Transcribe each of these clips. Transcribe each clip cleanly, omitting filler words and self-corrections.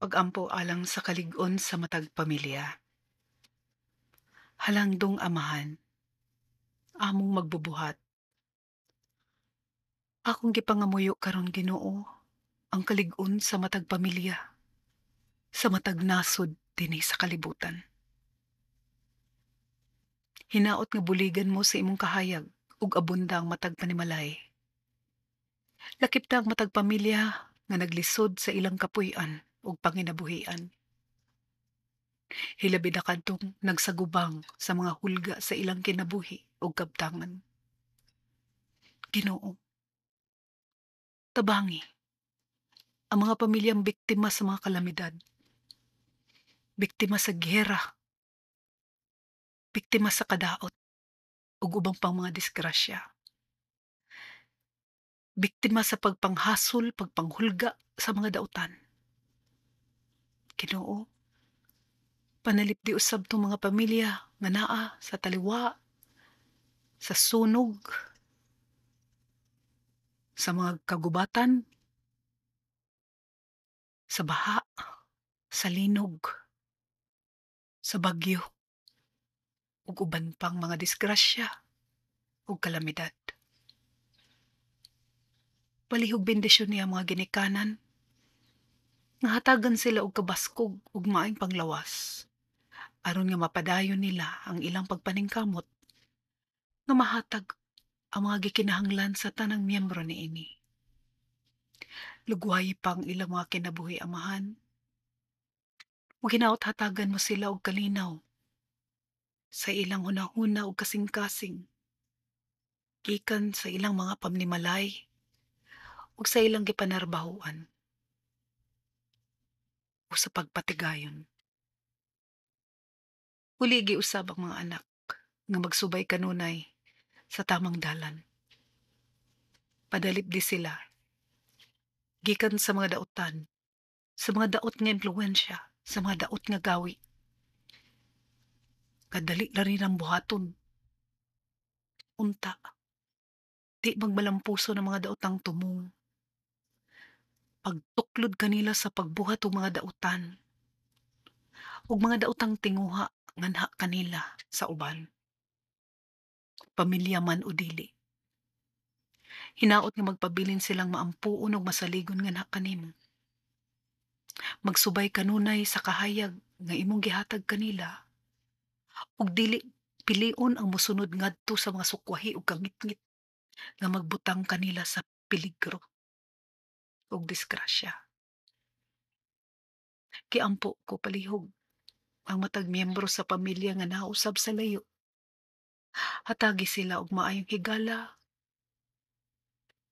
Pag-ampo alang sa kalig-on sa matag pamilya. Halangdong Amahan, among magbubuhat. Akong gipangamuyo karon, Ginoo, ang kalig-on sa matag pamilya, sa matag nasod dinhi sa kalibutan. Hinaot nga buligan mo sa imong kahayag ug abunda ang matag panimalay. Lakip na ang matag pamilya nga naglisod sa ilang kapuy-an ug panginabuhian. Hilabi na kadtong nagsagubang sa mga hulga sa ilang kinabuhi ug kabtangan. Ginoo, tabangi ang mga pamilyang biktima sa mga kalamidad, biktima sa giyera, biktima sa kadaot ug ubang pang mga disgrasya. Biktima sa pagpanghasol, pagpanghulga sa mga dautan. Ginoo, panalipdi usab tong mga pamilya nga naa sa taliwa, sa sunog, sa mga kagubatan, sa baha, sa linog, sa bagyo, ug uban pang mga disgrasya ug kalamidad. Palihog bendisyon niya mga ginikanan nga hatagan sila og kabaskog ug maayong panglawas aron nga mapadayon nila ang ilang pagpaningkamot nga mahatag ang mga gikinahanglan sa tanang miyembro niini. Lugwayi pang ilang mga kinabuhi, Amahan. Ug hinaot hatagan mo sila og kalinaw sa ilang hunahuna ug kasing-kasing gikan sa ilang mga pamnimalay ug sa ilang gipanarbahoan o sa pagpatigayon. Huligi usab ang mga anak nga magsubay kanunay sa tamang dalan. Padalipdi sila gikan sa mga dautan, sa mga daot nga impluwensya, sa mga daot nga gawi. Kadali na rin ang buhaton. Unta, di magmalampuso ng mga daotang tumong. Pagtuklod kanila sa pagbuhat og mga dautan ug mga daotang tinguha nganha kanila sa uban, pamilya man o dili. Hinaot nga magpabilin silang maampuon ug masaligon nganha kanimo. Magsubay kanunay sa kahayag nga imong gihatag kanila ug dili pilion ang mosunod ngadto sa mga sukwahi ug kangitngit nga magbutang kanila sa peligro ug disgrasya. Giampo ko palihog ang matag miyembro sa pamilya nga nausab sa layo. Hatagi sila og maayong higala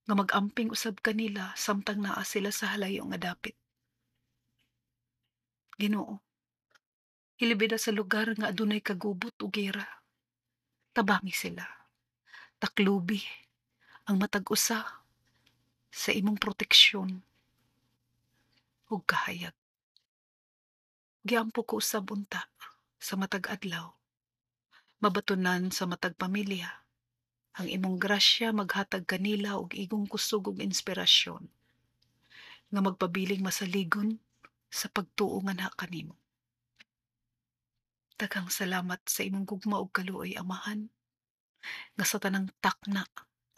nga mag-amping usab kanila samtang naa sila sa halayo nga dapit. Ginoo, hilabi na sa lugar nga adunay kagubot o gera. Tabangi sila. Taklubi ang matag usa sa imong proteksyon ug kahayag. Giampo ko usab unta sa matag adlaw. Mabatunan sa matag pamilya ang imong grasya maghatag kanila og igong kusog ug inspirasyon nga magpabiling masaligon sa pagtuo nganha kanimo. Daghang salamat sa imong gugma ug kaluoy, Amahan, nga sa tanang takna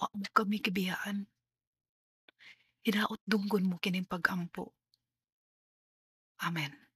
wa mo kami gibiyaan. Hinaot dunggon mo kining pag-ampo. Amen.